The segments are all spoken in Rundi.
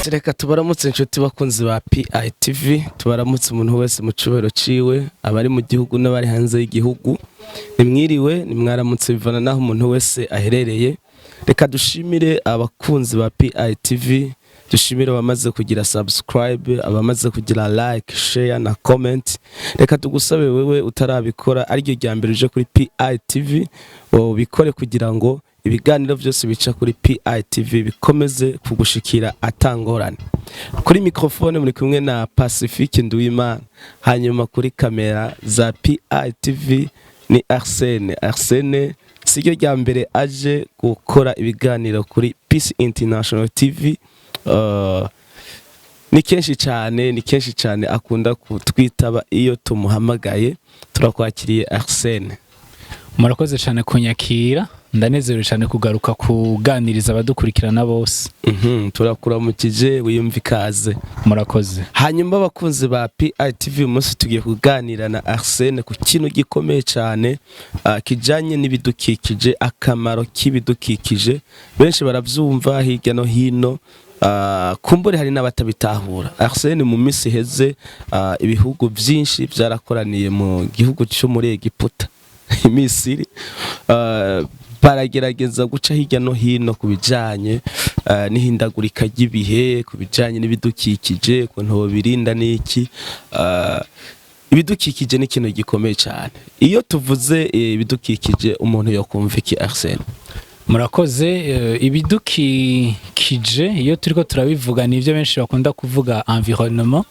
Yes, reka tubaramutse inshuti bakunzi ba PITV, tubaramutse umuntu wese mu cubahiro ciwe, abari mu gihugu n'abari hanze y'igihugu. Nimwiriwe, nimwaramutse, bivana naho umuntu wese aherereye. Reka dushimire abakunzi ba PITV, dushimire abamaze kugira subscribe, abamaze kugira like, share na comment. Reka tugusabe wewe utarabikora, ariryo rya mbere uje kuri PITV, ubikore kugira ngo ibiganiro byose bica kuri PITV bikomeze kugushikira atangorane. Kuri microphone muri kumwe na Pacifique Nduwimana, hanyuma kuri kamera za PITV ni Arsene. Arsene siryo rya mbere aje gukora ibiganiro kuri Peace International TV. Ni kenshi cyane, ni kenshi cyane akunda kutwitaba iyo tumuhamagaye. Turakwakiriye, Arsene. Murakoze cyane kunyakira, ndanezerewe cyane kugaruka kuganiriza abadukurikirana bose. Turakuramukije, wiyumva ikaze. Murakoze. Hanyuma abakunzi ba PITV, uyu munsi tugiye kuganira na Arsene ku kintu gikomeye cyane kijanye n'ibidukikije, akamaro k'ibidukikije. Benshi baravyumva hirya no hino, kumbure hari n'abatabitahura. Arsene, mu minsi iheze ibihugu byinshi byarakoraniye mu gihugu cyo muri Egiputa, Misiri, baragerageza guca hirya no hino ku bijanye n'ihindagurika ry'ibihe, ku bijanye n'ibidukikije, ukuntu bobirinda n'iki. Ibidukikije ni ikintu gikomeye cyane. Iyo tuvuze ibidukikije, umuntu yokumva iki, Arsene? Murakoze. Ibidukikije iyo turiko turabivuga, nivyo benshi bakunda kuvuga environnement.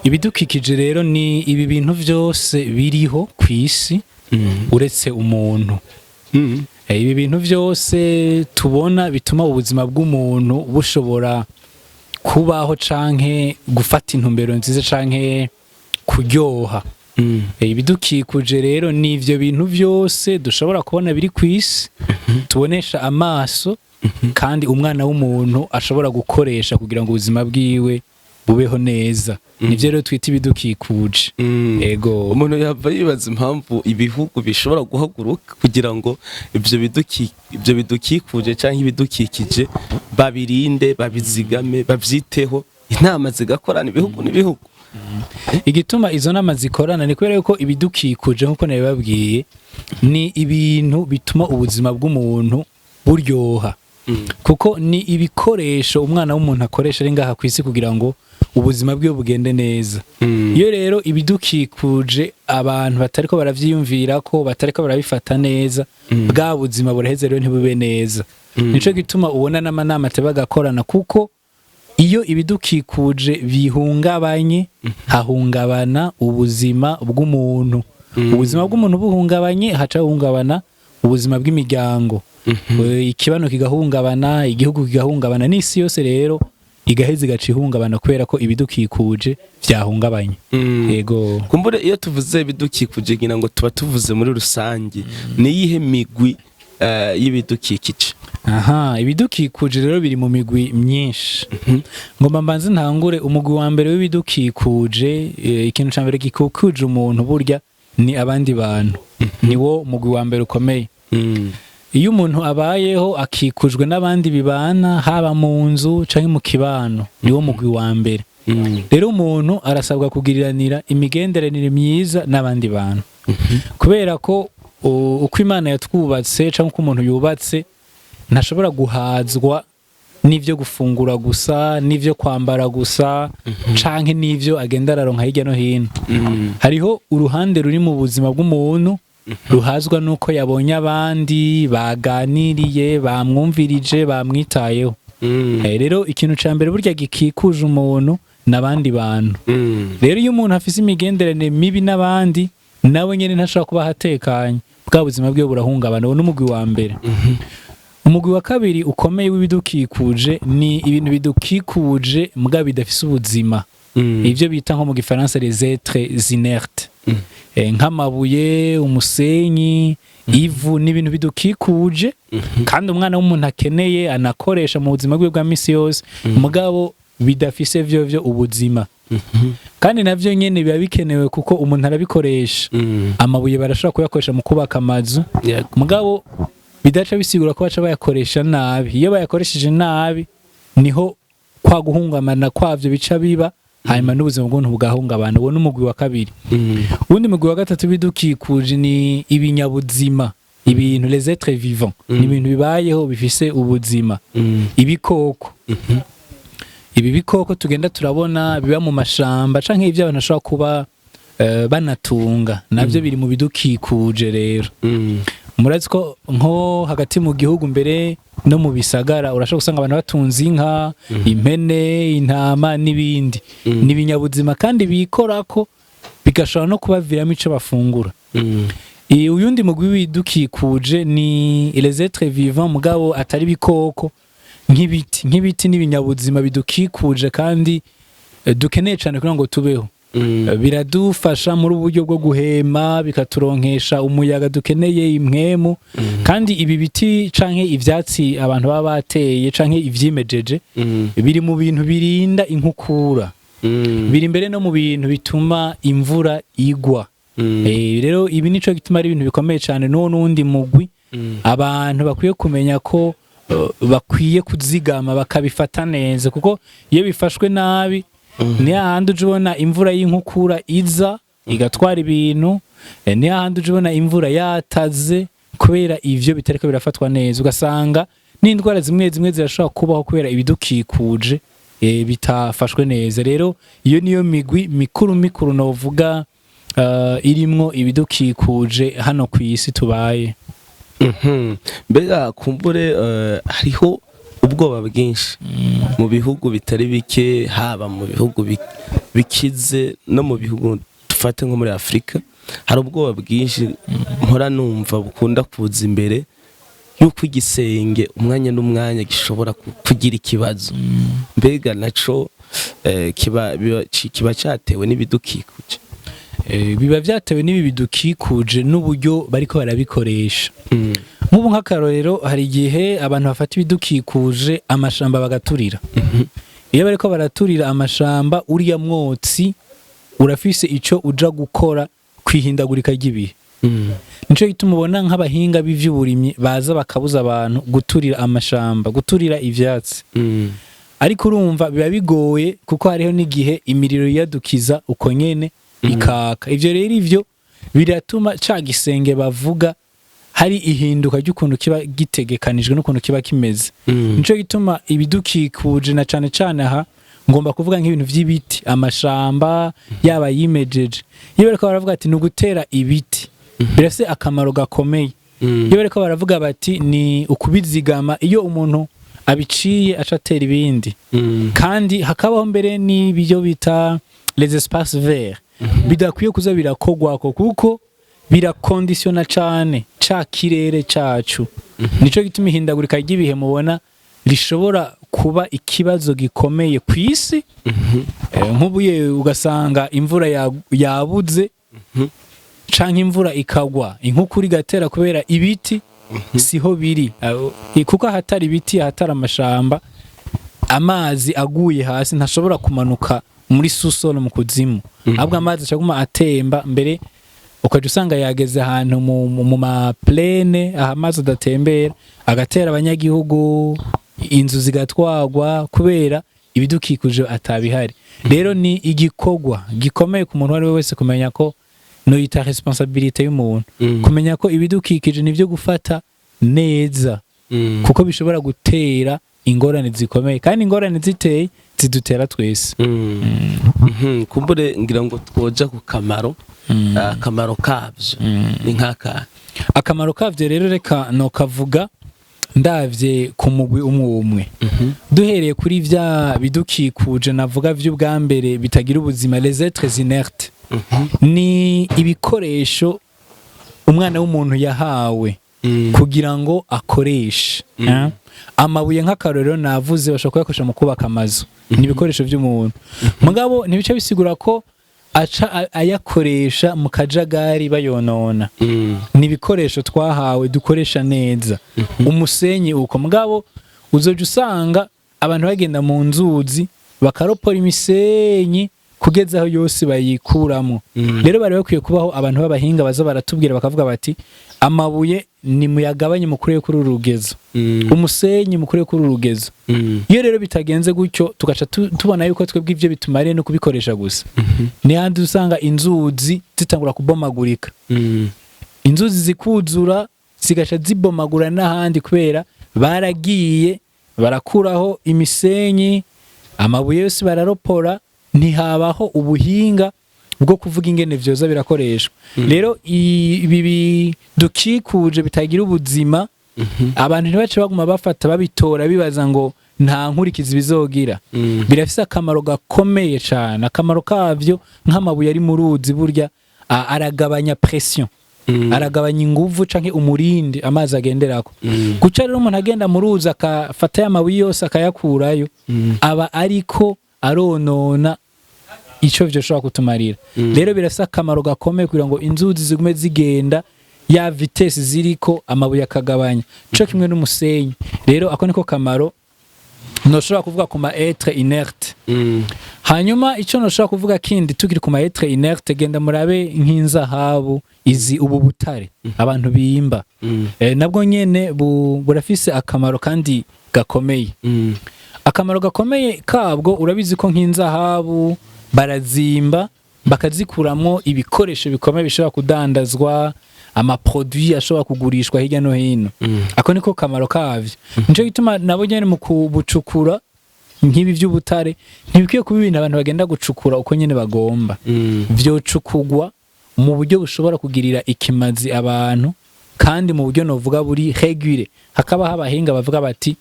Ibidukikije rero ni ibi bintu byose biriho ku isi uretse umuntu. Ibi bintu byose tubona bituma ubuzima bw'umuntu bushobora kubaho canke gufata intumbero nziza canke kuryoha. Ibidukikuje rero ni ivyo bintu byose dushobora kubona biri ku isi, tubonesha amaso, kandi umwana w'umuntu ashobora gukoresha kugira ngo ubuzima bwiwe bubeho neza. Nivyo rero twita ibidukikuje. Ego. Umuntu yava yibaza impamvu ibihugu bishobora guhaguruka kugira ngo ivyo bidukikuje cyangwa ibidukikije babirinde, babizigame, bavyiteho, inama zigakorana ibihugu n'ibihugu. Igituma izo nama zikorana ni kubera yuko ibidukikuje, nk'uko nabibabwiye, ni ibintu bituma ubuzima bw'umuntu buryoha, kuko ni ibikoresho umwana w'umuntu akoresha ari ngaha ku isi kugira ngo ubuzima bwiwe bugende neza. Iyo rero ibidukikuje abantu batariko baravyiyumvira ko batariko barabifata neza, bwa buzima buraheze rero ntibube neza. Nico gituma ubona n'amanama ateba agakorana, kuko iyo ibidukikuje bihungabanye hahungabana ubuzima bw'umuntu. Ubuzima bw'umuntu buhungabanye, haca hahungabana ubuzima bw'imiryango, ikibano kigahungabana, igihugu kigahungabana, n'isi yose rero igaheza igaca ihungabana kubera ko ibidukikuje vyahungabanye. Yego. Kumbure iyo tuvuze ibidukikuje, ngira ngo tuba tuvuze muri rusange, ni iyihe migwi y'ibidukikije? Aha, ibidukikuje rero biri mu migwi myinshi. Ngomba mbanze ntangure umugwi wa mbere w'ibidukikuje. Ikintu ca mbere gikikuje umuntu burya ni abandi bantu, niwo mugwi wa mbere ukomeye. Iyo umuntu abayeho akikujwe n'abandi bibana, haba mu nzu canke mu kibano, niwo mugwi wa mbere. Rero umuntu arasabwa kugiriranira imigenderanire myiza n'abandi bantu, kubera ko uko Imana yatwubatse cyangwa uko umuntu yubatse, ntashobora guhazwa n'ivyo gufungura gusa, n'ivyo kwambara gusa, canke n'ivyo agenda araronka hirya no hino. Hariho uruhande ruri mu buzima bw'umuntu ruhazwa n'uko yabonye abandi baganiriye, bamwumvirije, bamwitayeho. Rero ikintu ca mbere burya gikikuje umuntu n'abandi bantu. Rero iyo umuntu afise imigenderanire mibi n'abandi, nawe nyene ntashobora kuba ahatekanye, bwa buzima bwiwe burahungabana. Uwo n'umugwi wa mbere. Umugwi wa kabiri ukomeye w'ibidukikuje ni ibintu bidukikuje mbwa bidafise ubuzima, ivyo bita nko mu gifaransa les êtres inertes. Nk'amabuye, umusenyi, ivu, ni ibintu bidukikuje kandi umwana w'umuntu akeneye, anakoresha mu buzima bwe bwa misi yose, mugabo bidafise vyo ubuzima. Kandi navyo nyene biba bikenewe kuko umuntu arabikoresha. Amabuye barashobora kuyakoresha mu kubaka amazu, mugabo bidaca bisigura ko baca bayakoresha nabi. Iyo bayakoresheje nabi niho Kwa guhungabana kwavyo bica biba, hanyuma n'ubuzima bw'umuntu bugahungabana. Uwo ni umugwi wa kabiri. Uwundi mugwi wa gatatu bidukikuje ni ibinyabuzima, ibintu, les êtres vivants, ni ibintu bibayeho bifise ubuzima, ibikoko. Ibi bikoko tugenda turabona biba mu mashamba canke ivyo abantu bashobora kuba banatunga, navyo biri mu bidukikuje. Rero murazi ko nko hagati mu gihugu, mbere no mu bisagara, urashobora gusanga abantu batunze inka, impene, intama n'ibindi. Ni ibinyabuzima kandi bikorako, bigashobora no kubaviramo ico bafungura. Uyundi mugwi w'ibidukikuje ni les êtres vivants mugabo atari ibikoko, nk'ibiti. Nk'ibiti n'ibinyabuzima bidukikuje kandi dukeneye cyane kugira ngo tubeho. Biradufasha muri uburyo bwo guhema, bikaturonkesha umuyaga dukeneye, impwemu. Kandi ibi biti canke ivyatsi abantu baba bateye canke ivyimejeje biri mu bintu birinda inkukura, biri mbere no mu bintu bituma imvura igwa. Rero ibi nico gituma ari ibintu bikomeye cyane. N'uwo n'uwundi mugwi abantu bakwiye kumenya ko bakwiye kuzigama, bakabifata neza, kuko iyo bifashwe nabi ni hahandi uja ubona imvura y'inkukura iza igatwara ibintu, ni hahandi uja ubona imvura yataze kubera ivyo bitariko birafatwa neza, ugasanga n'indwara zimwe zimwe zirashobora kubaho kubera ibidukikuje bitafashwe neza. Rero iyo niyo migwi mikuru mikuru novuga irimwo ibidukikuje hano ku isi tubaye. Mbega kumbure hariho ubwoba bwinshi mu bihugu bitari bike, haba mu bihugu bikize no mu bihugu dufate nko muri Afurika, hari ubwoba bwinshi mpora numva bukunda kuza imbere yuko igisenge umwanya n'umwanya gishobora kugira ikibazo. Mbega naco kiba cyatewe n'ibidukikuje? Biba vyatewe n'ibi bidukikuje n'uburyo bariko barabikoresha. Nk'ubu nk'akarorero, hari igihe abantu bafata ibidukikuje, amashamba, bagaturira. Iyo bariko baraturira amashamba, uriya mwotsi urafise ico uja gukora kwihindagurika ry'ibihe. Nico gituma ubona nk'abahinga b'ivy'uburimyi baza bakabuza abantu guturira amashamba, guturira ivyatsi. Ariko urumva biba bigoye, kuko hariho n'igihe imiriro yiyadukiza uko nyene ikaka. Ivyo rero ivyo biratuma ca gisenge bavuga hari ihinduka ry'ukuntu kiba gitegekanijwe n'ukuntu kiba kimeze. Nico gituma ibidukikuje, na cane cane aha ngomba kuvuga nk'ibintu vy'ibiti, amashamba yaba yimejeje, iyo bariko baravuga ati ni ugutera ibiti, birafise akamaro gakomeye. Iyo bariko baravuga bati ni ukubizigama, iyo umuntu abiciye aca atera ibindi. Kandi hakabaho mbere n'ibyo bita les espaces verts, bidakwiye kuza birakogwako kuko birakondisiona cane ca kirere cacu. Nico gituma ihindagurika ry'ibihe mubona rishobora kuba ikibazo gikomeye ku isi. Nk'ubu ye ugasanga imvura yabuze canke imvura ikagwa, inkukura igatera kubera ibiti siho biri. Kuko ahatari ibiti, ahatari amashamba, amazi aguye hasi ntashobora kumanuka muri sous-sol, mu kuzimu, ahubwo amazi acaguma atemba, mbere ukaja usanga yageze ahantu mu ma plaines, aho amazi adatembera, agatera abanyagihugu, inzu zigatwagwa kubera ibidukikuje atabihari. Rero ni igikorwa gikomeye ku muntu uwo ari we wese kumenya ko, noyita responsabilité y'umuntu, kumenya ko ibidukikije nivyo gufata neza, kuko bishobora gutera ingorane zikomeye, kandi ingorane ziteye zidutera twese. Kumbure ngira ngo twoja ku kamaro, akamaro kavyo ni nk'akahe? Akamaro kavyo rero, reka nokavuga ndavye ku mugwi umwe umwe, duhereye kuri vya bidukikuje navuga vy'ubwa mbere bitagira ubuzima, les êtres inertes. Ni ibikoresho umwana w'umuntu yahawe kugira ngo akoreshe. Amabuye nk'akarorero navuze, bashobora kuyakoresha mu kubaka amazu, ni ibikoresho by'umuntu. Mugabo ntibice bisigura ko aca ayakoresha mu kajagari bayonona. Ni ibikoresho twahawe dukoresha neza. Umusenyi uko, mugabo uzoja usanga abantu bagenda mu nzuzi bakaropora imisenyi kugeza aho yose bayikuramo. Rero bari bakwiye kubaho abantu b'abahinga baza baratubwira, bakavuga bati Amabuye ni muyagabanye, mukure kuri uru rugezo, umusenyi mukure kuri uru rugezo. Iyo rero bitagenze gutyo, tugaca tubona yuko twebwe ivyo bitumariye no kubikoresha gusa, ni handi usanga inzuzi zitangura kubomagurika, inzuzi zikuzura, zigaca zibomagura n'ahandi, kubera baragiye barakuraho imisenyi, amabuye yose bararopora, ntihabaho ubuhinga bwo kuvuga ingene vyoza birakoreshwa. Rero ibi bidukikuje bitagira ubuzima, abantu ntibace baguma bafata babitora bibaza ngo nta nkurikizi bizogira. Birafise akamaro gakomeye cane. Akamaro kavyo, nk'amabuye ari mu ruzi, burya aragabanya pression, aragabanya inguvu canke umurindi amazi agenderako. Guca rero umuntu agenda mu ruzi akafata ya mabuye yose akayakurayo, aba ariko aronona ico vyoshobora kutumarira. Rero birafise akamaro gakomeye kugira ngo inzuzi zigume zigenda ya vitesse ziriko, amabuye akagabanya, co kimwe n'umusenyi. Rero ako niko kamaro noshobora kuvuga ku ma être inerte. Hanyuma ico noshobora kuvuga kindi tukiri ku ma être inerte, genda murabe nk'inzahabu, izi ubu butare abantu bimba, nabwo nyene burafise akamaro kandi gakomeye. Akamaro gakomeye kabwo, urabizi ko nk'inzahabu barazimba bakazikuramwo ibikoresho bikomeye bishobora kudandazwa, ama produit ashobora kugurishwa hirya no hino. Ako niko kamaro kavyo. Nico gituma nabo nyene mu kubucukura nk'ibi vy'ubutare, ntibikwiye kuba ibintu abantu bagenda gucukura uko nyene bagomba. Vyocukugwa mu buryo bushobora kugirira ikimazi abantu, kandi mu buryo novuga buri régulé, hakabaho abahinga bavuga bati: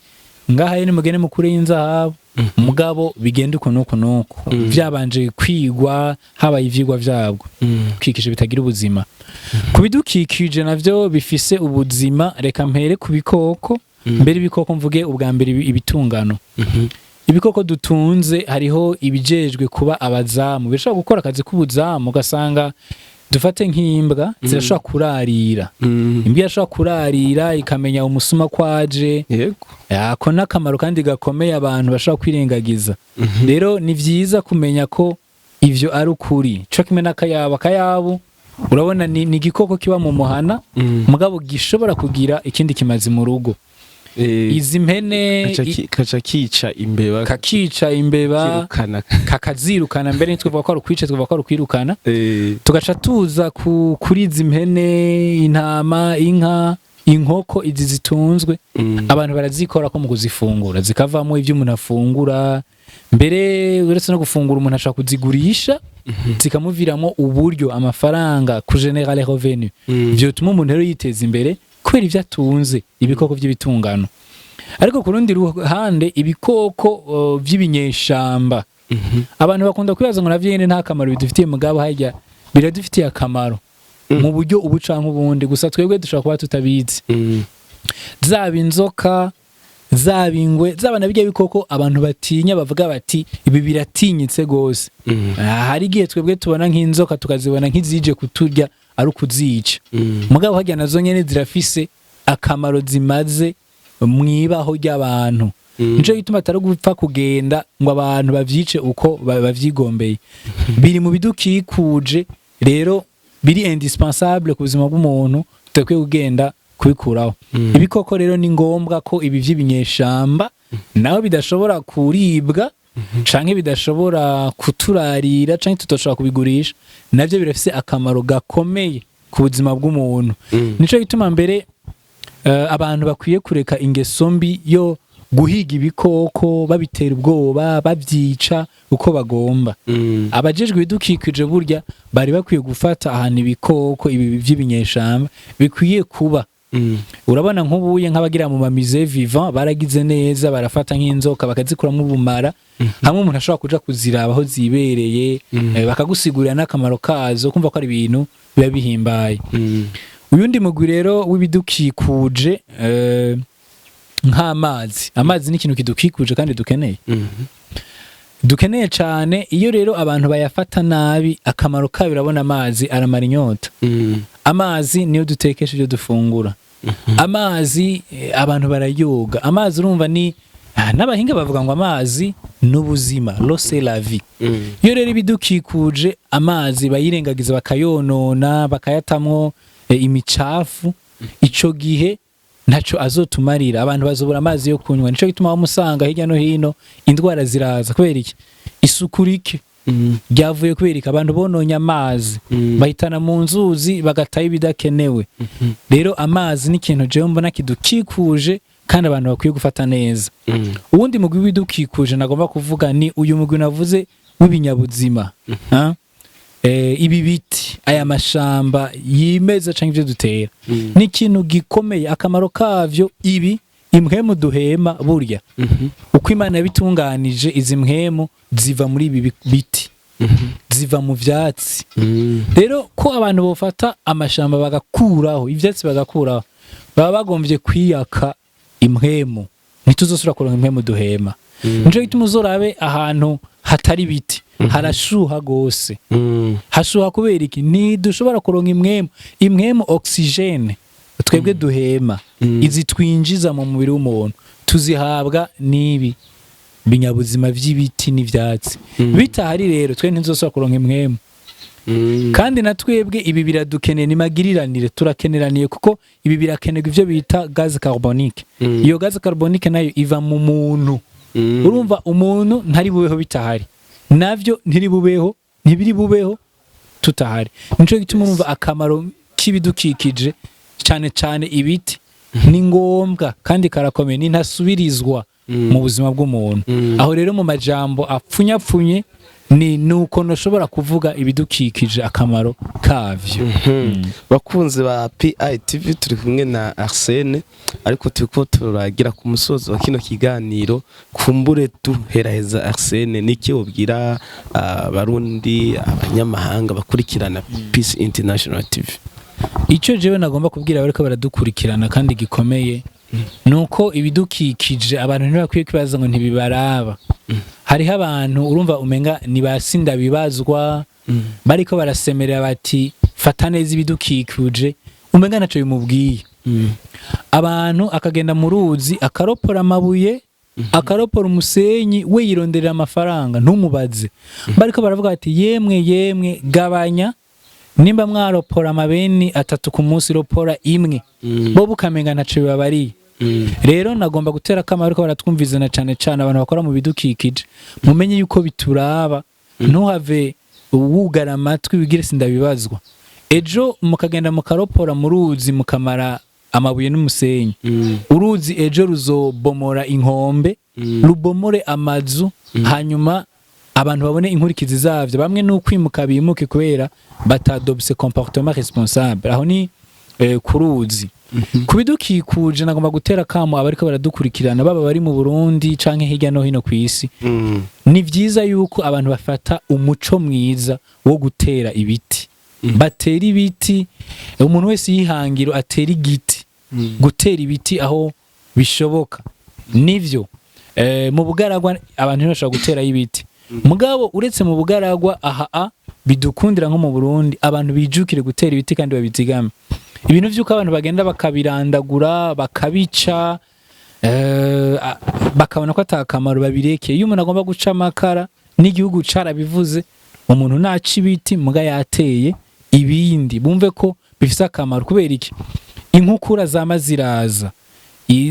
"Ngaha rero nimugende mukure y'inzahabu, mugabo bigende uku n'uku n'uku," vyabanje kwigwa, habaye ivyigwa vyabwo. Bidukikije bitagira ubuzima. Ku bidukikije navyo bifise ubuzima, reka mpere ku bikoko. Mbere ibikoko, mvuge ubwa mbere ibitungano. Ibikoko dutunze, hariho ibijejwe kuba abazamu, birashobora gukora akazi k'ubuzamu. Ugasanga dufate nk'imbwa, zirashobora kurarira. Imbwa irashobora kurarira ikamenya umusuma kwaje. Ako n'akamaro kandi gakomeye abantu bashobora kwirengagiza. Rero ni vyiza kumenya ko ivyo ari ukuri, co kimwe n'akayabu. Akayabu urabona ni igikoko kiba mu muhana, mugabo gishobora kugira ikindi kimazi mu rugo. Izi mpene Kaca kica imbeba. Kakica imbeba. Kirukana. Kakazirukana. Mbere ntitwivuga ko ari ukwica, twivuga ko ari ukwirukana. Tugaca tuza kuri izi mpene, intama, inka, inkoko, izi zitunzwe. Abantu barazikora ko mu kuzifungura, zikavamo ibyo umuntu afungura. Mbere uretse no gufungura, umuntu ashobora kuzigurisha zikamuviramo uburyo, amafaranga, ku générer revenu. Ivyo bituma umuntu rero yiteza imbere kubera ivyo atunze, ibikoko by'ibitungano. Ariko ku rundi ruhande, ibikoko vy'ibinyeshamba, abantu bakunda kwibaza ngo navyo nyene nta kamaro bidufitiye, mugabo harya biradufitiye akamaro mu buryo ubu canke ubundi, gusa twebwe dushobora kuba tutabizi. Zaba inzoka, zaba ingwe, zaba na birya bikoko abantu batinya, bavuga bati ibi biratinyitse gose. Hari igihe twebwe tubona nk'inzoka tukazibona nk'izije kuturya, ari ukuzica. Mugabo harya nazo nyene zirafise akamaro zimaze mwibaho ry'abantu. Nico gituma atari gupfa kugenda ngo abantu bavyice uko bavyigombeye. Biri mu bidukikuje rero biri indispensable ku buzima bw'umuntu, tudakwiye kugenda kubikuraho. Ibikoko rero ni ngombwa ko ibi vy'ibinyeshamba naho bidashobora kuribwa canke bidashobora kuturarira canke tutoshobora kubigurisha, navyo birafise akamaro gakomeye ku buzima bw'umuntu. Nico gituma mbere abantu bakwiye kureka ingeso mbi yo guhiga ibikoko, babitera ubwoba, babyica uko bagomba. Abajejwe ibidukikije burya bari bakwiye gufata ahantu ibikoko ibi vy'ibinyeshamba bikwiye kuba. Urabona nk'ubuye nk'abagira mu ma musées vivants baragize neza, barafata nk'inzoka bakazikuramo ubumara, hamwe umuntu ashobora kuja kuziraba aho zibereye, bakagusigurira n'akamaro kazo, kumva ko ari ibintu biba bihimbaye. Uyundi mugwi rero w'ibidukikuje, nk'amazi. Amazi ni ikintu kidukikuje kandi dukeneye, dukeneye cyane. Iyo rero abantu bayafata nabi, akamaro kayo, urabona amazi aramara inyota. Amazi niyo dutekesha ibyo dufungura. Amazi abantu barayoga. Amazi urumva ni n'abahinga bavuga ngo amazi n'ubuzima, l'eau c'est la vie. Iyo rero ibidukikuje, amazi bayirengagiza, bakayonona, bakayatamwo imicafu. Ico gihe ntaco azotumarira, abantu bazobura amazi yo kunywa. Nico gituma wamusanga hirya no hino indwara ziraza. Kubera iki? Isuku rike ryavuye kubera iki? Abantu bononye amazi, bahitana mu nzuzi, bagatayo ibidakenewe. Rero amazi ni ikintu jewe mbona kidukikuje kandi abantu bakwiye gufata neza. Uwundi mugwi w'ibidukikuje nagomba kuvuga ni uyu mugwi navuze w'ibinyabuzima. Ha? Ibi biti, aya mashamba yimeza canke ivyo dutera, ni ikintu gikomeye, akamaro kavyo. Ibi impwemu duhema, burya uko Imana yabitunganije, izi mpwemu ziva muri ibi biti, ziva mu vyatsi. Rero ko abantu bofata amashamba bagakuraho ivyatsi, bagakuraho, baba bagomvye kwiyaka impwemu, ntituzosubira kuronka impwemu duhema. Nico gituma uzorabe ahantu hatari ibiti harashuha gose. Hashuha kubera iki? Ntidushobora kuronka impwemu, oxygène twebwe duhema. Izi twinjiza mu mubiri w'umuntu tuzihabwa n'ibi binyabuzima vy'ibiti n'ivyatsi. Bitahari rero, twe ntituzosubira kuronka impwemu. Kandi na twebwe ibi biradukeneye, ni magiriranire, turakeneraniye, kuko ibi birakenerwa ivyo bita gaz carbonique. Iyo gaz carbonique nayo iva mu muntu. Urumva umuntu ntari bubeho bitahari, navyo ntiri bubeho, ntibiri bubeho tutahari. Nico gituma urumva akamaro k'ibidukikije, cyane cyane ibiti, ni ngombwa kandi karakomeye, ni ntasubirizwa mu buzima bw'umuntu. Aho rero mu majambo apfunyapfunye ni nuko ntushobora kuvuga ibidukikije, akamaro kavyo. Bakunzi ba PITV, turi kumwe na Arsene, ariko turiko turagira ku musozo wa kino kiganiro. Kumbure duheraheza, Arsene, niki wobwira abarundi, abanyamahanga bakurikirana Peace International TV? Icyo jewe nagomba kubwira abariko baradukurikirana kandi gikomeye ni uko ibidukikije abantu ntibakwiye kwibaza ngo ntibibaraba. Hariho abantu urumva umenga ni ba sindabibazwa, bariko barasemerera bati "Fata neza ibidukikije", umenga ntaco bimubwiye. Abantu akagenda mu ruzi akaropora amabuye, akaropora umusenyi, we yironderera amafaranga, ntumubaze. Bariko baravuga bati "Yemwe yemwe, gabanya, nimba mwaropora amabeni 3 ku munsi, ropora imwe", bo bukamenga ntaco bibabariye. Rero nagomba gutera akamaro ariko baratwumvizana, cane cane abantu bakora mu bidukikije, mumenye yuko bituraba. Ntuhave wugara amatwi wigire sindabibazwa, ejo mukagenda mukaropora mu ruzi, mukamara amabuye n'umusenyi. Uruzi ejo ruzobomora inkombe, rubomore amazu, hanyuma abantu babone inkurikizi zavyo. Bamwe ni ukwimuka, bimuke kubera batadobse comportement responsable. Aho ni ku ruzi. Ku bidukikuje nagomba gutera kamo abariko baradukurikirana, baba bari mu Burundi canke hirya no hino ku isi: ni vyiza yuko abantu bafata umuco mwiza wo gutera ibiti. Batera ibiti, umuntu wese yihangiro atera igiti. Gutera ibiti aho bishoboka nivyo. Mu bugaragwa abantu ntibashobora guterayo ibiti, mugabo uretse mu bugaragwa aha a bidukundira nko mu Burundi, abantu bijukire gutera ibiti kandi babizigame. Ibintu vy'uko abantu bagenda bakabirandagura, bakabica, bakabona ko atakamaro, babireke. Iyo umuntu agomba guca amakara, n'igihugu carabivuze, umuntu naca ibiti muga yateye ibindi, bumve ko bifise akamaro. Kubera iki? Inkukura zama ziraza,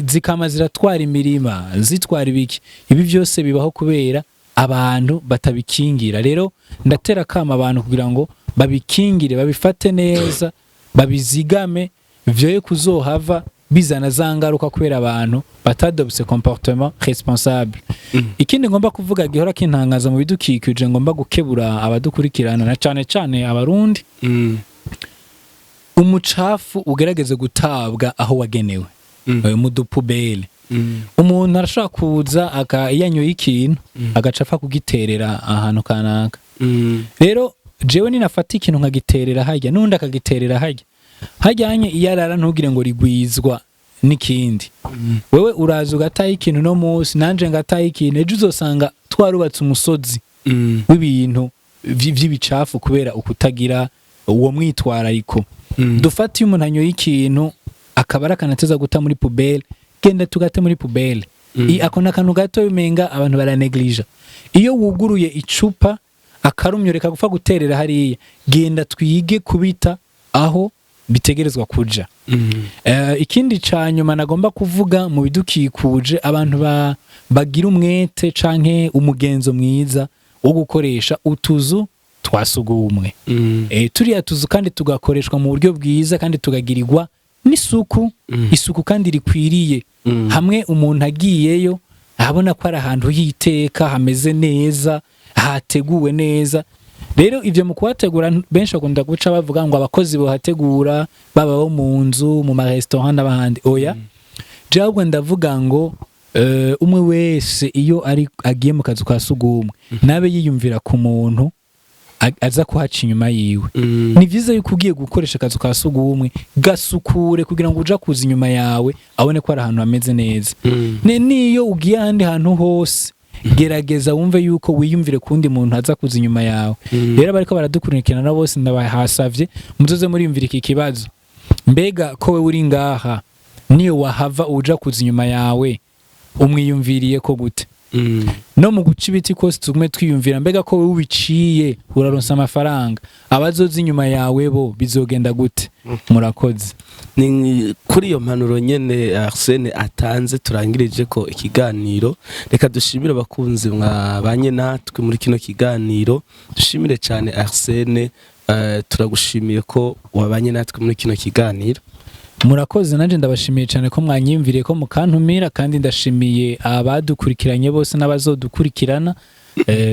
zikama ziratwara imirima, zitwara ibiki. Ibi byose bibaho kubera abantu batabikingira. Rero ndatera kama abantu kugira ngo babikingire, babifate neza, babizigame, vyoye kuzohava bizana za ngaruka kubera abantu batadobse comportement responsable. Ikindi ngomba kuvuga gihora kintangaza mu bidukikije, ngomba gukebura abadukurikirana na cane cane abarundi: umucafu ugerageze gutabwa aho wagenewe, mu du poubelles. Umuntu arashobora kuza aka iyo anyoye ikintu agaca apfa kugiterera ahantu kanaka. Rero jewe ninafata ikintu nkagiterera harya, n'undi akagiterera harya hajyanye, iyarara ntugire ngo rigwizwa n'ikindi. Wewe uraza ugataho ikintu no munsi, nanje ngataho ikintu, ejo uzosanga twarubatse umusozi w'ibintu vy'ibicafu kubera ukutagira uwo mwitwarariko. Dufate iyo umuntu anyoye ikintu akaba ari akanateza guta muri poubelle, genda tugate muri poubelle. Ako ni akantu gato umenga abantu baraneglige. Iyo wuguruye icupa akarumyo, reka gupfa guterera hariya, genda twige kubita aho. bitegerezwa kuja. Ikindi ca nyuma nagomba kuvuga mu bidukikuje, abantu bagira umwete canke umugenzo mwiza wo gukoresha utuzu twa sugumwe. Turiya tuzu kandi tugakoreshwa mu buryo bwiza kandi tugagirirwa n'isuku, isuku kandi rikwiriye, hamwe umuntu agiyeyo abona ko ari ahantu hiteka, hameze neza, hateguwe neza. Rero ivyo mu kuhategura, benshi bakunda guca bavuga ngo abakozi bohategura, baba bo mu nzu, mu marestaurant n'abahandi. Oya, jewe ahubwo ndavuga ngo umwe wese iyo ari agiye mu kazu ka sugumwe nabe yiyumvira ku muntu aza kuhaca inyuma yiwe. Ni vyiza yuko ugiye gukoresha akazu ka sugumwe gasukure, kugira ngo uja kuza inyuma yawe abone ko ari ahantu hameze neza. Niyo ugiye ahandi hantu hose, gerageza wumve yuko wiyumvire kundi muntu aza kuza inyuma yawe. Rero abariko baradukurikirana bose, ndabahasavye muzoze muriyumvira iki kibazo: mbega ko wewe uri ngaha, niyo wahava uja kuza inyuma yawe umwiyumviriye ko gute? No mu guca ibiti kose tugume twiyumvira: mbega ko wewe ubiciye uraronsa amafaranga, abazoza inyuma yawe bo bizogenda gute? Murakoze. Ni kuri iyo mpanuro nyene Arsene atanze turangirije ko ikiganiro. Reka dushimire abakunzi mwabanye natwe muri kino kiganiro, dushimire cyane Arsene. Turagushimiye ko wabanye natwe muri kino kiganiro. Murakoze, nanjye ndabashimiye cyane ko mwanyiyumviriye ko mukantumira, kandi ndashimiye abadukurikiranye bose n'abazodukurikirana.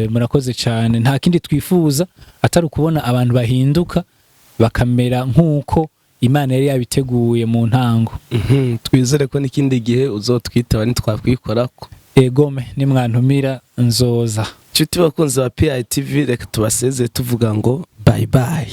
Murakoze cyane. Nta kindi twifuza atari ukubona abantu bahinduka bakamera nk'uko Imana yari yabiteguye mu ntango. Twizere ko n'ikindi gihe uzotwitaba ntitwakwikorako. Egome, nimwantumira nzoza. Nshuti bakunzi ba PITV, reka tubasezere tuvuga ngo bye bye.